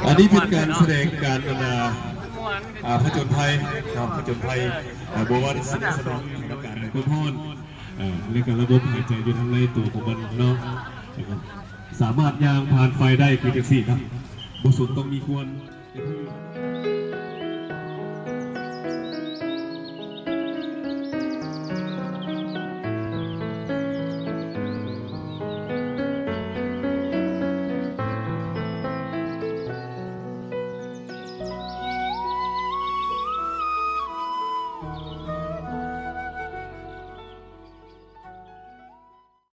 ອັນນີ້ເປັນການສະແດງການ ອັນນ່າ ອ່າ ຜະຈົນໄພເນາະ ຜະຈົນໄພ ອ່າ ບໍ່ວ່າຈະສະໜອງການຄວາມຮ້ອນ ເອີ ແລະກະລະບົບຫາຍໃຈຢູ່ທາງໃນຕົວຂອງມັນເນາະ ແລ້ວກະສາມາດຍ່າງຜ່ານໄຟໄດ້ຄືຈັ່ງຊີ້ເນາະ ບໍ່ສົນຕ້ອງມີຄວັນ.